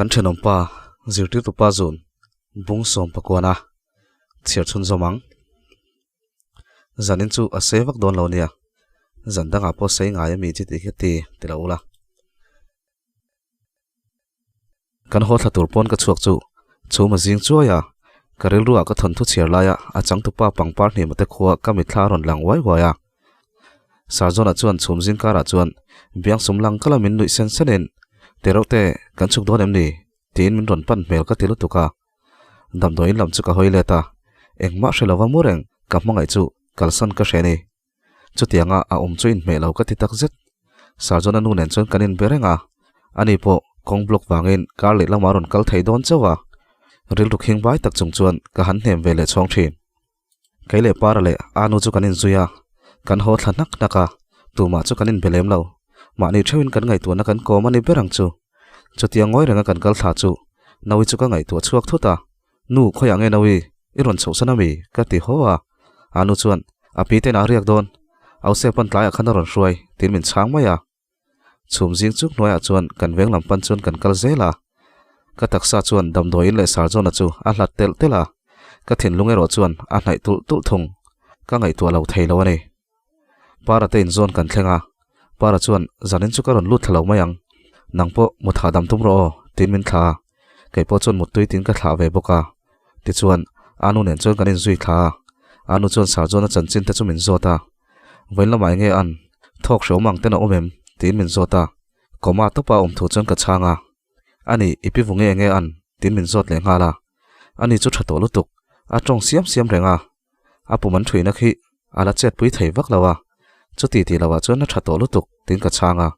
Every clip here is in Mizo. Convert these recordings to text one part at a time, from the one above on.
Kan thenawmpa zirtirtupa zun bung sawm pakuana chhiar chhunzawm ang. Zanin chu a sei vak dawn lo nia, zan dangah pawh sei ngai ami chi tih hi ti ti lo ula. Kan haw thla tur pawn ka chhuak chu chhum a zing chuai a, ka rilruah ka thawnthu chhiar laia a changtupa pangpar hnima te khua ka mitthla a rawn lang uai uai a. Sarjona chuan chhum zing karah chuan biangsum lang kala min nuih sen senin, Tereuhte, kan chhuk dawn em ni? tiin min rawn pan hmel ka ti lutuk a. Damdawiin lam chu ka hawi let a, engmah hre lova mu reng ka hmangaih chu kalsan ka hre a ni. Chutianga a awm chu inhmeh lo ka ti tak zet. Sarjona nu nen chuan kan inbe reng a, ani pawh kawng block vangin kar leh lamah a rawn kal thei dawn chauh a, rilru khing vai tak chung chuan ka han hnem ve leh chhawng thin. Kei leh Para leh Anu chu kan inzui a, kan haw thla hnak hnak a, tumah chu kan inbe lem lo. Mahni theuhin kan ngaihtuahna kan kawm a ni ber ang chu. Chutia ngawi renga kan kal thla chu Naui chu ka ngaihtuah chhuak thut a, Nu, khawiah nge Naui? I rawn chhohsan a mi? ka ti haw a. Anu chuan, A pi ten a riak dawn. Ause pawn tlaiah khan a rawn hruai, tiin min chhang mai a. Chhum zing chuk hnuaiah chuan kan veng lam pan chuan kan kal zel a. Ka taksa chuan damdawiin leh Sarjona chu a hlat telh telh a, ka thinlung erawh chuan a hnaih tulh tulh thung. Ka ngaihtuah lo thei lo a ni. Para te inzawn kan thleng a, Para chuan zanin chu ka rawn lut thla lo mai ang, nang pawh mut hahdam tum rawh aw, tiin min thla a. Kei pawh chuan muttui tiin ka thlah ve bawk a. Tichuan, Anu nen chuan kan inzui thla a. Anu chuan Sarjona chanchin te chu min zawt a. Vawiin lamah enge an thawk hrehawm ang ten a awm em? tiin min zawt a. Kawma tawpa awm thu chuan ka chhang a. Ani, i pi vu nge enge an? tiin min zawt leh nghal a. Ani chu tha tawh lutuk, a tawng siam siam reng a. A pum an thuina khi a la chet pui thei vak lo a. Chuti tih lohah chuan a tha tawh lutuk, tiin ka chhang a.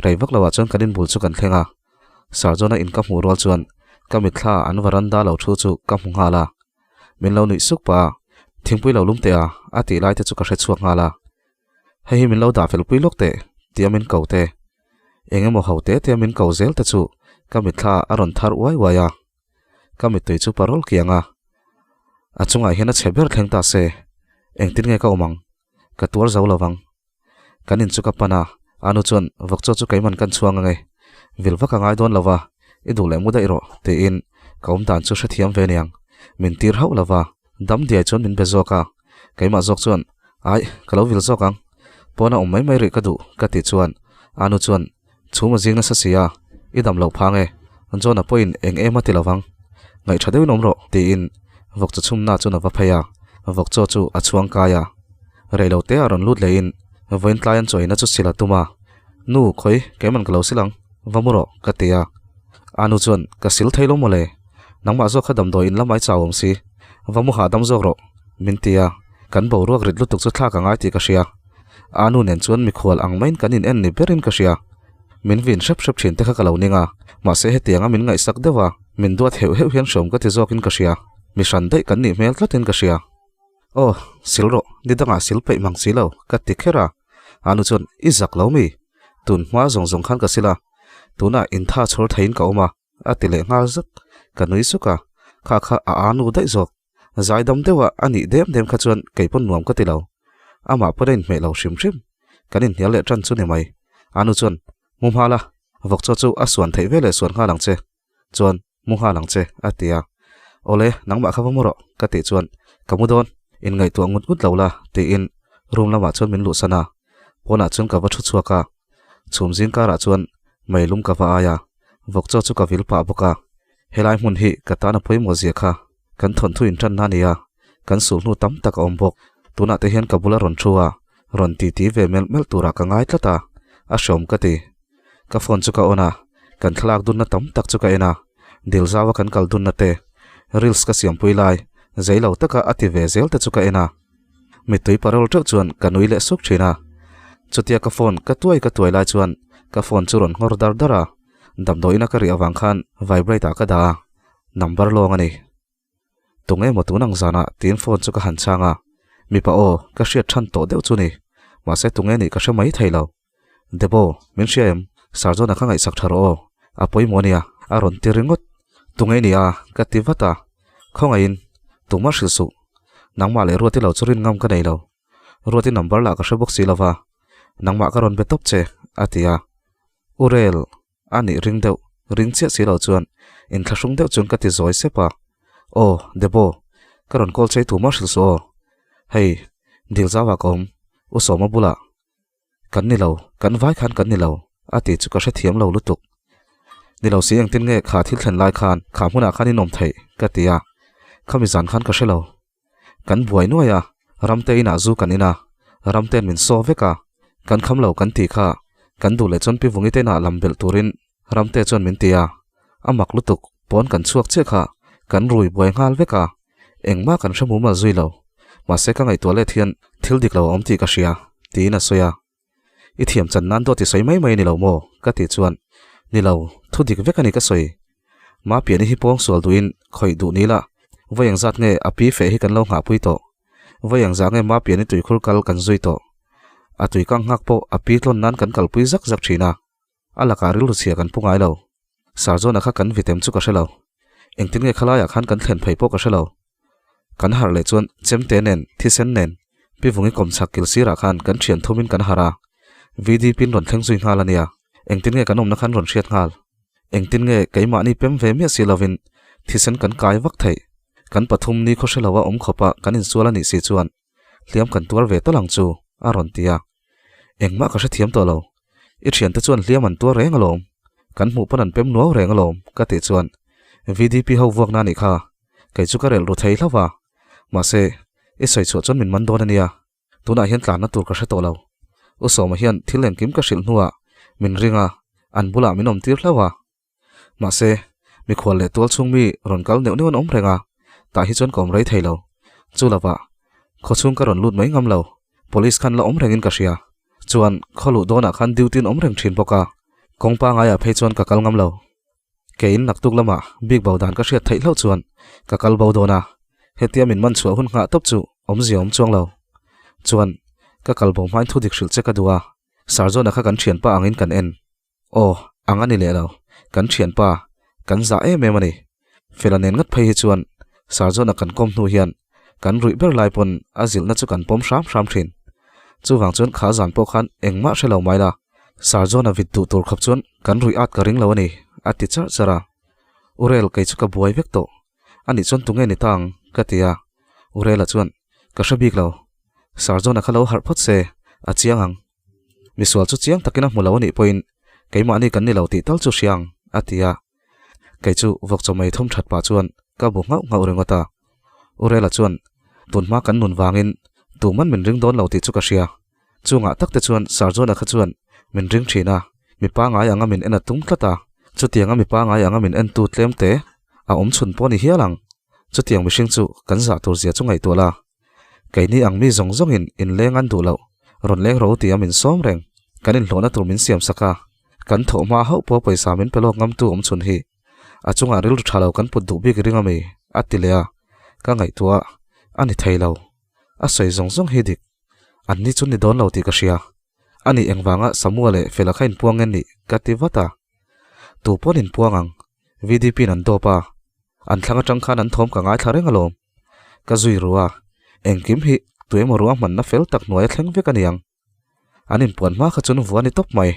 Rei vak lohah chuan kan inbul chu kan thleng a. Sarjona in ka hmuh rual chuan ka mitthla an varanda lo thu chu ka hmu nghal a. Min lo nuih suk pah a, Thingpui lo lum teh a, a tih lai te chu ka hre chhuak nghal a. Hei hi min lo dah fel pui lawk teh, tia min ko te. Eng emaw ho te tia min ko zel te chu ka mitthla a rawn thar uai uai a. Ka mittui chu parol kiang a. A chungah hian a chhe ber thleng ta se, engtin nge ka awm ang? Ka tuar zo lo vang. Kan in chu ka pan a, Anu chuan vawkchaw chu keiman kan chhuang ange, vil vak a ngai dawn lo va, i duh leh mu daih rawh, tiin ka awm dan chu hrethiam ve niang. Min tir hauh lo va, dam diai chuan min be zawk a, keimah zawk chuan, Aih, ka lo vil zawk ang, pawn a awm mai mai rih ka duh, ka tih chuan Anu chuan, Chhum a zing nasa si a, i dam loh phang e, John-a pawhin eng em a ti lo vang, ngaihṭha deuhin awm rawh, tiin vawkchaw chhumna chuan a va phei a, vawkchaw chu a chhuang kai a. Reilo te a rawn lut lehin vawiin tlai an chawina chu sil a tum a, Nu, khawi, keiman ka lo sil ang, va mu rawh, ka ti a. A nu chuan, Ka sil thei lo mawle, nangmah zawk kha damdawi in lamai chau awm si, va mu hahdam zawk rawh, min ti a. Kan boruak rit lutuk chu thlak a ngai tih ka hria. A nu nen chuan mikhual ang maiin kan in en ni berin ka hria. Min vin hrep hrep thin te kha ka lo ning a, mahse hetianga min ngaihsak deuh a, min duat heuh heuh hian hreawm ka ti zawkin ka hria. Mi hran daih kan nih hmel tlatin ka hria. Aw, sil rawh, ni dangah sil peih mang si lo, ka ti kher a. A nu chuan, I zak lo mi? Tun hma zawng zawng khan ka sil a, tunah intha chhawr theiin ka awm a, a ti leh nghal zat. Ka nui suk a, kha kha a a nu daih zawk. Zaidam deuha a nih dem dem kha chuan kei pawn nuam ka ti lo. Amah pawn a inhmeh lo hrim hrim. Kan inhnial leh tan chu ni mai. A nu chuan, Mu hma la, vawkchaw chu a suan theih veleh suan nghal ang che. Chuan, Mu nghal ang che, a ti a. Awle, nangmah kha va mu rawh, ka tih chuan, Ka mu dawn, inngaihtuah ngut ngut lo la, tiin room lamah chuan min luhsan a. Pawnah chuan ka va thu chhuak a. Chhum zing karah chuan meilum ka va ai a, vawkchaw chu ka vil pah bawk a. Helai hmun hi ka tan a pawimawh zia kha kan thawnthu intanna a ni a, kan sulhnu tam tak a awm bawk. Tunah te hian ka bula rawn thu a, rawn titi ve melh melh turah ka ngai tlat a, a hreawm ka ti. Ka phone chu ka on a, kan thlalak dunna tam tak chu ka en a, dil zau a kan kal dunna te, reels ka siampui lai, zei lo taka a ti ve zel te chu ka en a. Mittui parol teuh chuan ka nui leh suk thin a. Chutia ka phone ka tuai ka tuai lai chuan ka phone chu rawn nghawr dar dar a, damdawiin a ka rih avang khan vibrate ah ka dah a, number lawng a ni. Tunge maw tun ang zanah tiin phone chu ka han chhang a, mipa aw ka hriat than tawh deuh chu ni, mahse tunge nih ka hre mai thei lo. Debo, min hria em? Sarjona kha ngaihsak tha rawh aw, a pawimawh ania, a rawn ti ringawt. Tunge i ni a? ka ti vat a. Khawngaihin, tumah hrilh suh. Nangmah leh Ruati lo chu rin ngam ka nei lo. Ruati number lah ka hre bawk si lo va, nangmah ka rawn be tawp che, a ti a. U Rel, a nih ring deuh, ring chiah si lo chuan inthlahrung deuh chuan ka ti zawi sep a. Aw, Debo, ka rawn call chei tumah hrilh suh aw. Hei, dil zauah ka awm, U Sawma bulah. Kan ni lo, kan vai khan kan ni lo, a ti chu ka hrethiam lo lutuk. Ni lo si engtin nge kha thil thlen lai khan kha hmunah khan in awm theih? ka ti a, khami zan khan ka hre lo. Kan buai nuai a, ramte inah zu kan in a, ramte'n min saw vek a, kan kham lo kan ti kha, kan duh leh chuan pi vungite inah lam belh turin ramte chuan min ti a, a mak lutuk, pawn kan chhuak chiah kha, kan rui buai nghal vek a, Engmah kan hre mumal zui lo. Mahse ka ngaihtuah let hian thil dik lo a awm tih ka hria, tiin a sawi a. I thiam chan nan dawt i sawi mai mai a ni lo maw? ka tih chuan, Ni lo, thu dik vek a ni ka sawi. Ma piani hi pawng sual duhin khawih duh ni la, vawi engzat nge a pi feh hi kan lo nghahpui tawh? Vawi engzah nge ma piani tuikhur kal kan zui tawh? A tui kang nghak pawh a pi tlawn nan kan kalpui zak zak thin a. A lakah rilru chhia kan pu ngai lo. Sarjona kha kan vitem chu ka hre lo. Engtin nge khalaiah khan kan thlen phei pawh ka hre lo. Kan harh leh chuan chemte nen, thisen nen, Pi Vungi kawmchhak kil sirah khan kan thian thumin kan harh a. VDP in rawn thleng zui nghal a nia. Engtin nge kan awmna khan rawn hriat nghal. Engtin nge keimahni pem ve miah si lovin thisen kan kai vak theih. Kan pathum ni khaw hre lo a awm khawpa kan insual a nih si chuan hliam kan tuar ve tal ang chu, a rawn ti a. Engmah ka hrethiam tawh lo. I thiante chuan hliam an tuar reng alawm. Kan hmuh pawn an pem nuau reng alawm, ka tih chuan VDP ho vuakna a nih kha. Kei chu ka relh ru thei hlauh va. Mahse, i sawi chhuah chuan min man dawn a nia. Tunah hian tlanna tur ka hre tawh lo. U Sawma hian thil engkim ka hrilh hnuah min ring a, an bulah min awmtir hlauh a. Mahse, mikhual leh tual chhung mi rawn kal neuh neuh an awm reng a, tah hi chuan ka awm rei thei lo. Chu lovah, khaw chhung ka rawn lut mai ngam lo, police khan la awm rengin ka hria. Chuan, khaw luh dawnah khan duty an awm reng thin bawk a, kawng pangaiah phei chuan ka kal ngam lo. Keiin naktuk lamah bik bo dan ka hriat theih hlauh chuan ka kal bo dawn a, hetia min man chhuah hun nghah tawp chu awmzia awm chuang lo. Chuan, ka kal bo hmain thudik hrilh che ka duh a, Sarjona kha kan thianpa angin kan en. Aw, ang a ni leh lo. Kan thianpa, kan zah em em a ni. Fela nen ngat phei hi chuan Sarjona kan kawm hnu hian kan ruih ber lai pawn a zilhna chu kan pawm hram hram thin. Chuvang chuan kha zan pawh khan engmah hre lo mai la, Sarjona vit duh tur khawp chuan kan ruih at ka ring lo a ni, a ti charh charh a. Urel kei chu ka buai vek tawh. Anih chuan tunge ni ta ang? ka ti a. Urela chuan, Ka hre bik lo. Sarjona kha lo harh phawt se, a chiang ang. Misual chu chiang takin a hmu lo a nih pawhin keimahni kan ni lo tih tal chu hria ang, a ti a. Kei chu vawk chaw mai thum that pah chuan ka bu nghauh nghauh ringawt a. Urela chuan, Tunhma kan nun vangin tuman min ring dawn lo tih chu ka hria. Chungah tak te chuan Sarjona kha chuan min ring thin a, mi pangai anga min en a tum tlat a. Chutianga mi pangai anga min entu tlem te a awm chhun pawh a ni hial ang. Chutiang mihring chu kan zah tur zia chu ngaihtuah la. Keini ang mi zawng zawngin inleng an duh loh, rawn leng ro tia min sawm reng. Kan inhlawhna tur min siam sak a, kan thawh hma hauh pawh pawisa min pe lawk ngamtu awm chhun hi. A chungah rilru tha lo kan put duh bik ring ami? a ti leh a, ka ngaihtuah a, a ni thei lo. A sawi zawng zawng hi dik. An ni chu ni dawn lo tih ka hria. A nih engvanga Samua leh Fela kha inpuang nge nih? ka ti vat a. Tu pawn inpuang ang. VDP in an dawp a, an thlang atang khan an thawm ka ngaithla reng alawm. Ka zui ru a, engkim hi tuemaw ruang hmanna fel tak hnuai a thleng vek a niang. An inpuan hma kha chuan vua ni tawp mai.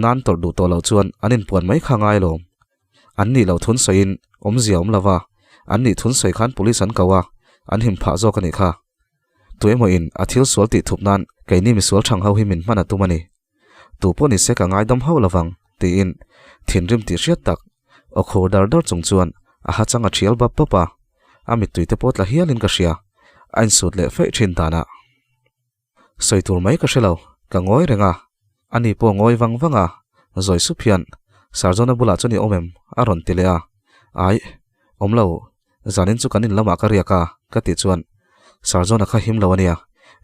Nan tawrh duh tawh loh chuan an inpuan mai kha ngai alawm. An nih loh thun sawiin awmzia awm lova, an nih thun sawi khan police an ko a, an him phah zawk a nih kha. Tuemaw in a thil sual tih thup nan keini misual thang ho hi min hman a tum a ni. Tu pawh ni se ka ngaidam hauh lovang, tiin thinrim tih hriat tak aw khur dar dar chung chuan a ha chang a thial bap bap a, a mittui te pawh tla hialin ka hria, a insut leh feih thin danah. Sawi tur mai ka hre lo, ka ngawi reng a, ani pawh ngawi vang vang a, zawi sup hian Sarjona bulah chuan i awm em? a rawn ti leh a, Aih, awm lo, zanin chu kan in lamah ka riak a, ka tih chuan Sarjona kha him lo a nia,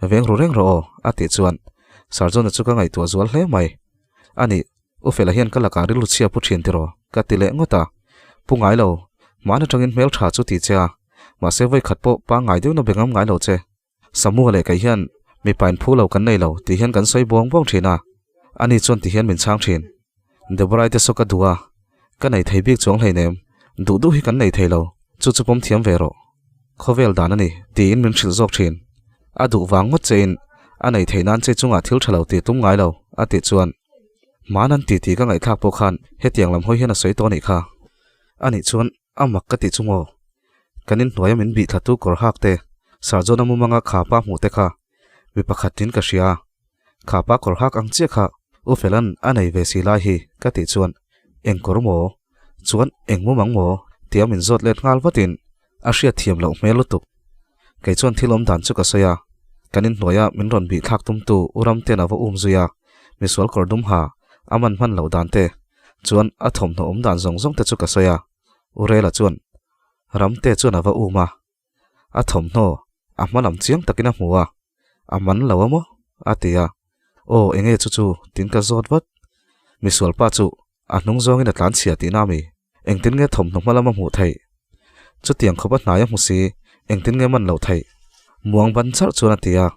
veng ru reng rawh aw, a tih chuan Sarjona chu ka ngaihtuah zual hle mai. Anih, U Fela hian ka lakah rilru chhia pu thin tiraw? ka ti leh ngawt a. Pu ngai lo, hmaan atangin hmel tha chu ti che a, mahse vawikhat pawh pangngai deuhna be ngam ngai lo che. Samua leh kei hian mipa in phu lo kan nei lo tih hian kan sawi buang buang thin a, ani chuan ti hian min chhang thin. Deborah-i te saw ka duh a, ka nei thei bik chuang hleinem, duh duh hi kan nei thei lo, chu chu pawm thiam ve rawh. Khawvel dan a ni, tiin min hrilh zawk thin. A duh vang ngawt chein a nei thei nan che chungah thil tha lo tih tum ngai lo, a tih chuan Hmanan titi ka ngaihthlak pawh khan hetiang lam hawi hian a sawi tawh a nih kha. A nih chuan a mak ka tih chu maw? Kan inhnuaia min bih thlatu kawr hak te, Sarjona mumanga khapa hmuh te kha mi pakhat tin ka hria. Khapa kawr hak ang chiah kha U Felan a nei ve si lai hi ka tih chuan eng kawr maw? Chuan eng mumang maw? Tia min zawt let nghal vatin a hriat thiam loh hmel lutuk. Kei chuan thil awm dan chu ka sawi a, kan inhnuaia min rawn bih thlak tumtu U Ramtean a va um zui a, misual kawr dum ha a man hman loh dan te chuan a thawmhnaw awm dan zawng zawng te chu ka sawi a, U Rela chuan Ramte chuan a va um a, a thawmhnaw a hma lam chiang takin a hmu a, a man lo a maw? a ti a, Aw enge chu chu tin ka zawt vat, misual pa chu a hnung zawngin a tlan chhia tihna a mi, engtin nge thawmhnaw hma lama hmuh theih? Chutiang khawp a hnai a hmu si, engtin nge man loh theih? Muang ban charh chuan a ti a,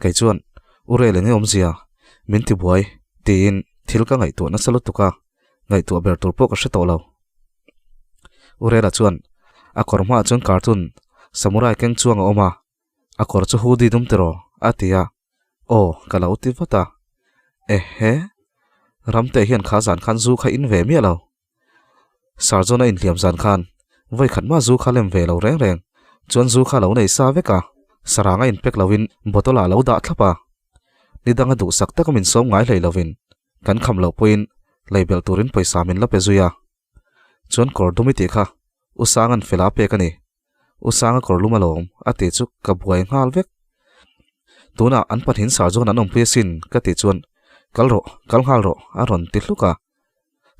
kei chuan U Rel enge awmzia? Min ti buai tiin thil ka ngaihtuah nasa lutuk a, ngaihtuah ber tur pawh ka hre tawh lo. U Rela chuan a kawr hmaah chuan cartoon samurai keng chuang a awm a, a kawr chu hoodie dum tiraw a ti a, aw ka lo ti vat a, ehe Ramte hian kha zan khan zu kha in ve miah lo. Sarjona inhliam zan khan vawi khat mah zu kha lem ve lo reng reng chuan zu kha lo nei sa vek a, sarang a inpek loin bottle ah lo dah thlap a, ni danga duhsak taka min sawm ngai hlei lovin Kan kham loh pawhin lei belh turin pawisa min la pe zui a. Chuan kawr dum i tih kha U Sanga'n fel a pek a ni. U Sanga kawr lum alawm a tih chu ka buai nghal vek. Tunah an pahnihin sar chuan an awmpui asin ka tih chuan kal rawh, kal nghal rawh a rawn ti hluk a.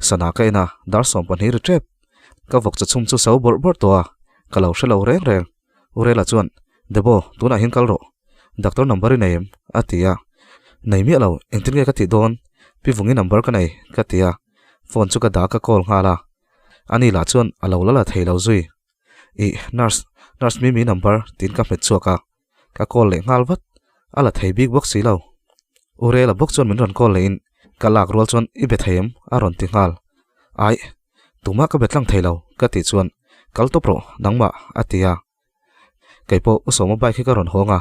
Sana ka en a, dar 12 ri tep. Ka vawk chachhum chu so bawrh bawrh tawh a, ka lo hre lo reng reng. U Rela chuan, Debo, tunah hian kal rawh. Doctor number i nei em? a ti a. Nei miah lo, engtin nge ka tih dawn? Pi Vungi number ka nei, ka ti a. Phone chu ka dah ka call nghal a. Ani lah chuan a lo la la thei lo zui. Ih, nurse, nurse Mimi number tiin ka hmet chhuak a. Ka call leh nghal vat. A la thei bik bawk si lo. U Rela bawk chuan min rawn call lehin ka lak rual chuan i be thei em? a rawn ti nghal. Aih, tumah ka be tlang thei lo, ka tih chuan kal tawp rawh, nangmah, a ti a. Kei pawh U Sawma bike hi ka rawn hawng a,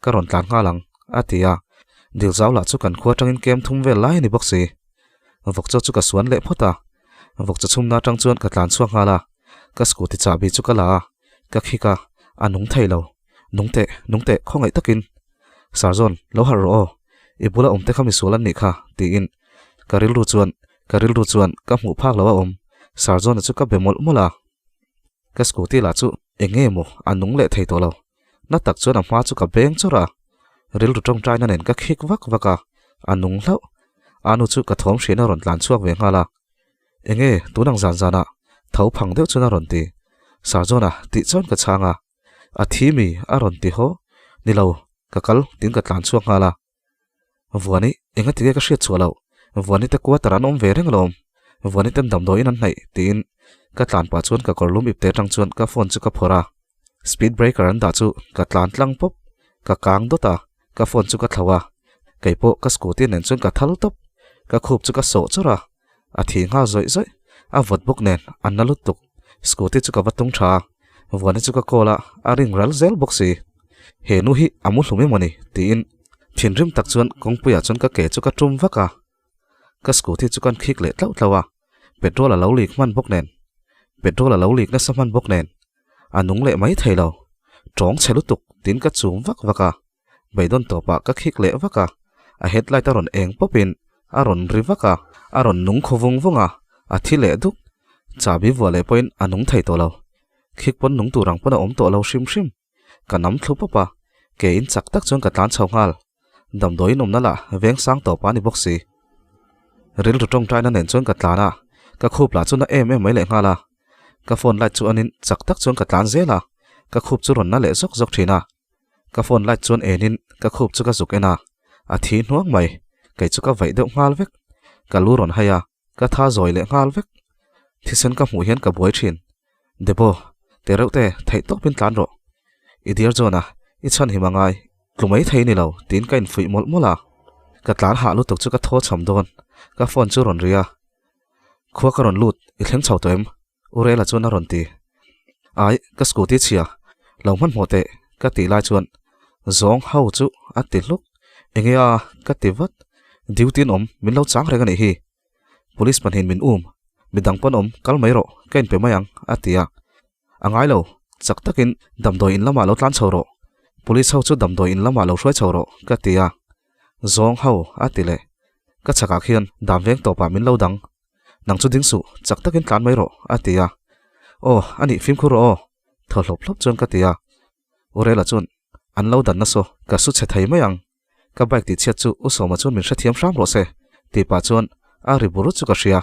ka rawn tlan nghal ang, a ti a. Dil zau lah chu kan khua atangin kem thum vel lai a ni bawk si. Vawkchaw chu ka suan leh phawt a. Vawkchaw chhumna atang chuan ka tlan chhuak nghal a. Ka scooty chahbi chu ka la a, ka khik a, a nung thei lo. Nung teh, nung teh, khawngaih takin. Sarzawn, lo harh rawh aw. I bula awm te kha misual an nih kha, tiin ka rilru chuan, ka rilru chuan ka hmuh phak lo a awm. Sarzawna chu ka be mawlh mawlh a. Ka scooty lah chu eng nge maw a nung leh thei tawh lo. Na tak chuan a hma chu ka beng chawrh a, rilru tawngtaina nen ka khik vak vak a, a nung hlauh. Anu chu ka thawm hriain a rawn tlan chhuak ve nghal a. Eng nge tun ang zan zanah tho phang deuh chuan a rawn ti. Sarzawna tih chuan ka chhang a, a thi mi a rawn ti haw. Ni lo, ka kal tiin ka tlan chhuak nghal a. Vuani, enga ti nge ka hriat chhuah loh? Vuani te quarter an awm ve reng alawm. Vuani ten damdawiin an hnaih, tiin ka tlan pah chuan ka kawrlum ipte atang chuan ka phone chu ka phawrh a. Speed breaker an dah chu ka tlan tlang pawp, ka kang dawt a, ka phone chu ka thlo a. Kei pawh ka scooty nen chuan ka thal tawp, ka khup chu ka sawh chawrh a, a thi nghal zawih zawih. A vawt bawk nen a na lutuk. Scooty chu ka va tung tha a, Vuani chu ka call a, a ring ral zel bawk si. He nu hi a mu hlum em awni? tiin thinrim tak chuan kawngpuiah chuan ka ke chu ka tum vak a. Ka scooty chu kan khik leh tlauh tlauh a, petrol a lo leak hman bawk nen, petrol a lo leak nasa hman bawk nen, a nung leh mai thei lo. Tawng chhe lutuk tiin ka chum vak vak a, beidawn tawpah ka khik leh vak a, a headlight a rawn eng pawpin a rawn ri vak a, a rawn nung khaw vung vung a, a thi leh duk. Chahbi vuah leh pawhin a nung thei tawh lo. Khik pawn nung tur ang pawn a awm tawh lo hrim hrim. Ka nam thlu pawp a, ke in chak tak chuan ka tlan chho nghal. Damdawiin awmna lah veng sang tawp a ni bawk si. Rilru tawngtaina nen chuan ka tlan a, ka khup lah chu na em em mai leh nghal a. Ka phone light chu anin chak tak chuan ka tlan zel a, ka khup chu rawn na leh zawk zawk thin a. Ka phone light chuan enin ka khup chu ka zuk en a, a thi hnuang mai, kei chu ka vaih deuh nghal vek. Ka lu rawn hai a, ka tha zawi leh nghal vek. Thisen ka hmuh hian ka buai thin. Debo, te reuh te, theih tawpin tlan rawh. I dear John-a, i chhan him a ngai, tlu mai thei ni lo, tiin ka infuih mawlh mawlh a. Ka tlan hah lutuk chu ka thaw cham dawn, ka phone chu rawn ri a. Khua ka rawn lut, i thleng chho tawh em? U Rela chuan a rawn ti. Ai, ka scooty chhia, lo hmanhmawh teh, ka tih lai chuan zawng ho chu a ti hluk. Enge a? ka ti vat. Duty in awm, min lo chang reng a nih hi. Police pahnihin min um, midang pawn awm, kal mai rawh, ka inpe mai ang, a ti a. A ngai lo, chak takin damdawi in lamah lo tlan chho rawh. Police ho chu damdawi in lamah lo hruai chho rawh, ka ti a. Zawng ho, a ti leh. Ka chhakah khian dam veng tawpah min lo dang. Nang chu ding suh, chak takin tlan mai rawh, a ti a. Aw, a nih fimkhur rawh aw, thaw hlawp hlawp chuan ka ti a. Urela chuan, An lo dan nasa, ka su chhe thei mai ang. Ka bike tih chhiat chu U Sawma chuan min hrethiam hram rawh se, tih pah chuan a ri bur chu ka hria.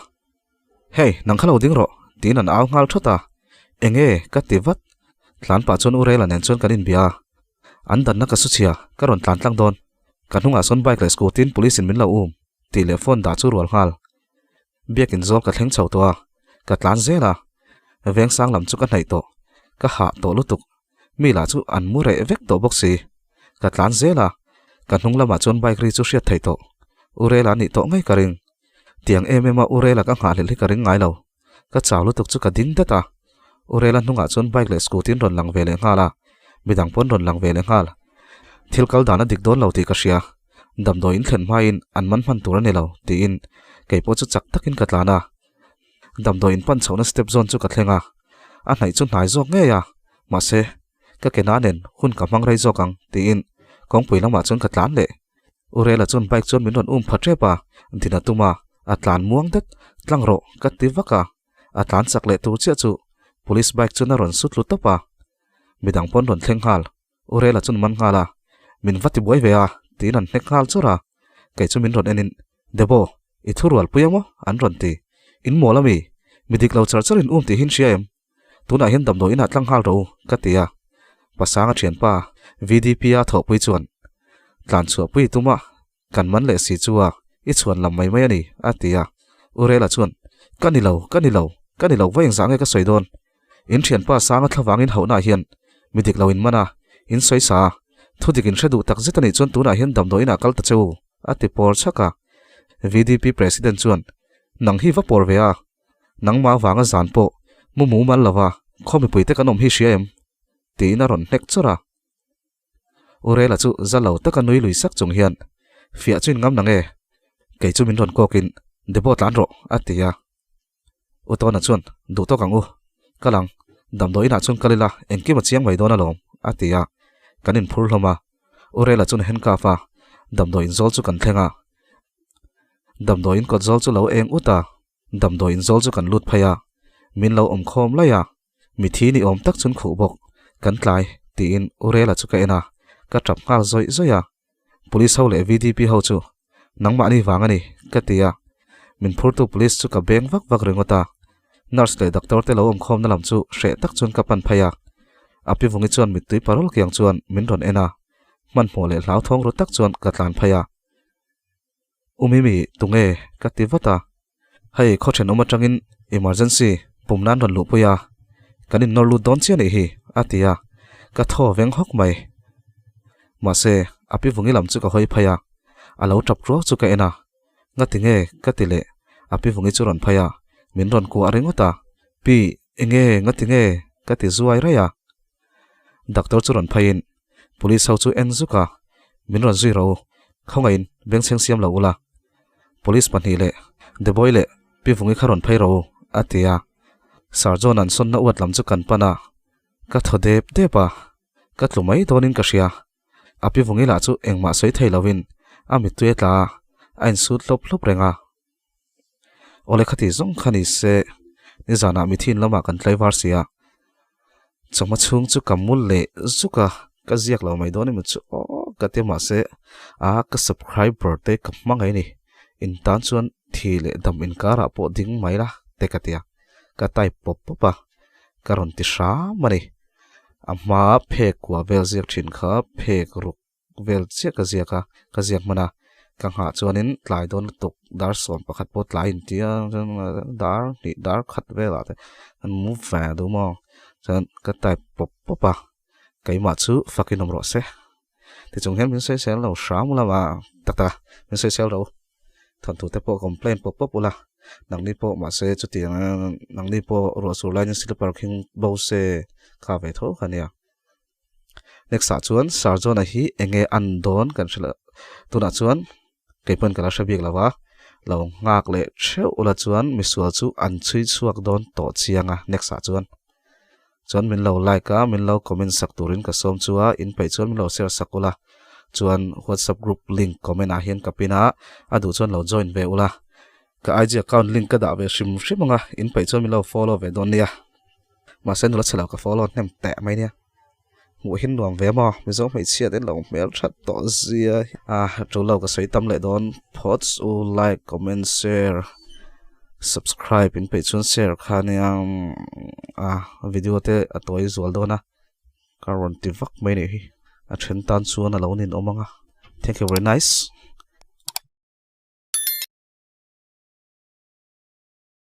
Hey, nang kha lo ding rawh, tiin an au nghal thawt a. Enge? ka ti vat. Tlan pah chuan U Rela nen chuan kan inbia a. An danna ka su chhia, ka rawn tlan tlang dawn. Ka hnungah sawn bike leh scooty in police in min lo um, tih leh phone dah chu rual nghal. Biakin zawl ka thleng chho tawh a, ka tlan zel a. Vengsang lam chu ka hnaih tawh, ka hah tawh lutuk. Mi lah chu an mu reh vek tawh bawk si. Ka tlan zel a, ka hnung lamah chuan bike ri chu hriat theih tawh. U Rela nih tawh ngei ka ring. Tiang em em a U Rela ka nghahhlelh hi ka ring ngai lo. Ka chau lutuk chu ka ding dat a. U Rela hnungah chuan bike leh scooty an rawn lang ve leh nghal a, midang pawh an rawn lang ve leh nghal. Thil kal dan a dik dawn lo tih ka hria. Damdawi in thlen hmain an man hman tur a ni lo tiin kei pawh chu chak takin ka tlan a. Damdawi in pan chhohna step zawn chu ka thleng a, a hnaih chu hnai zawk ngei a, mahse ka ke na nen hun ka hmang rei zawk ang tiin kawngpui lamah chuan ka tlan leh. U Rela chuan bike chuan min rawn um pha tep a, din a tum a, a tlan muang det, tlang rawh ka ti vak a, a tlan chak leh tur chiah chu police bike chuan a rawn su tlu tawp a, midang pawn rawn thleng nghal. U Rela chuan man nghal a, min va ti buai ve a tiin an hnek nghal chawrh a, kei chu min rawn en in, Debo, i thu rual pui ang aw an rawn ti. In mawl ami? Mi dik lo char char in um tih hi in hria em? Tunah hian damdawi inah tlang nghal rawh u ka ti a, Pasanga thianpa VDP a thawhpui chuan tlan chhuah pui tum a, kan man leh si chu a, i chhuan lam mai mai a ni a ti a. U Rela chuan, Ka ni lo, ka ni lo, ka ni lo va engzah nge ka sawi dawn? In thianpa Sanga thlavangin hauhnaah hian mi dik lo in man a, in sawi sa a, thu dik in hre duh tak zet a nih chuan tunah hian damdawi inah kal ta che u a ti pawr chhak a. VDP President chuan, Nang hi va pawr ve a, Nangmah vanga zan pawh mu mumal lova khaw mipuite kan awm hi hria em? tiin a rawn hnek chawrh a. U Rela chu za lo taka nui lui sak chung hian, Fiah chu in ngam nang e, kei chu min rawn kawkin Debo tlan rawh a ti a. U Tawna chuan, Duh tawk ang u, kal ang, damdawi inah chuan kal ila engkim a chiang mai dawn alawm a ti a, kan inphur hlawm a. U Rela chuan handcuff a, damdawi inzawl chu kan thleng a. Damdawi in kawt zawl chu lo eng ut a, damdawi in zawl chu kan lut phei a, min lo awm khawm laih a, mithi ni awm tak chun khuh bawk, kan tlai tiin U Rela chu ka en a, ka tap nghal zawih zawih a, Police ho leh VDP ho chu nangmahni vang a ni ka ti a, min phurtu Police chu ka beng vak vak ringawt a, Nurse leh Doctor te lo awm khawmna lam chu hreh tak chuan ka pan phei a, a pi vungi chuan mittui parol kiang chuan min rawn en a, hmanhmawh leh hlauthawng ru tak chuan ka tlan phei a. U Mimi, tunge? ka ti vat a. Hei, khaw thenawm atangin emergency pum nan rawn luhpui a, kan innawr lut dawn chiah nih hi, a ti a, ka thaw veng hawk mai. Mahse, a pi vungi lam chu ka hawi phei a, a lo tap ruau chu ka en a. Ngati nge? ka ti leh, a pi vungi chu rawn phei a, min rawn kuah ringawt a. Pi, enge? Ngati nge? ka ti zuai raih a. Doctor chu rawn pheiin Police ho chu en zuk a, min rawn zui ro, khawngaihin bengchheng siam lo ula. Police pahnih leh Deboy leh Pi Vungi kha rawn phei ro, a ti a. Sir John an sawnna uat lam chu kan pan a, ka thaw dep dep a, ka tlu mai dawnin ka hria. A Pi Vungi lah chu engmah sawi thei loin a mittui a tla a, a insut hlawp hlawp reng a. Awle khati zawng kha ni se, nizanah mithin lamah kan tlaivar si a, chawhma chhung chu ka mu leh zuk a, ka ziak lo mai dawn emaw chu aw ka ti mahse a ka subscriber te ka hmangaih a ni, in tan chuan thi leh dam inkarah pawh ding mai la te ka ti a, ka type pawp pawp a, ka rawn ti hram a ni, a hma phek kua vel ziak thin kha phek ruk. vel chiah ka ziak a, ka ziak hman a, ka nghah chuanin tlai dawn lutuk dar 11 pawh tlai in tia dar hnih dar khat velah te an mu ve duh maw chuan ka type pawp pawp a, keimah chu fakin awm rawh se tichung hian min sawisel lo hram ula ma tak tak a min sawisel ro thawnthu te pawh complain pawp pawp ula. Nangni pawh mahse chutiang nangni pawh ruah sur laiin slipper khing bo se kha ve tho kha nia. Next ah chuan Sir John-a hi enge an dawn kan hre lo tunah chuan kei pawn ka la hre bik lo va, lo nghak leh theuh ula chuan misual chu an chhui chhuak dawn tawh chiang a next ah chuan. Chuan min lo like a min lo comment sak turin ka sawm chu a in peih chuan min lo share sak ula chuan whatsapp group link comment ah hian ka pin a a duh chuan lo join ve ula ka IG account link ka dah ve hrim hrim ang a in peih chuan min lo follow ve dawn nia mahse nula chhe lo ka follow hnem teh mai nia hmuh hi nuam ve maw mizo hmeichhia te lo hmel that tawh zia a tul lo ka sawi tam leh dawn phawt u like comment share subscribe in peih chuan share kha nia a video te a tawi zual dawn a ka rawn ti vak mai a nih hi a then tan chuan a lo ninawm ang a thank you very nice.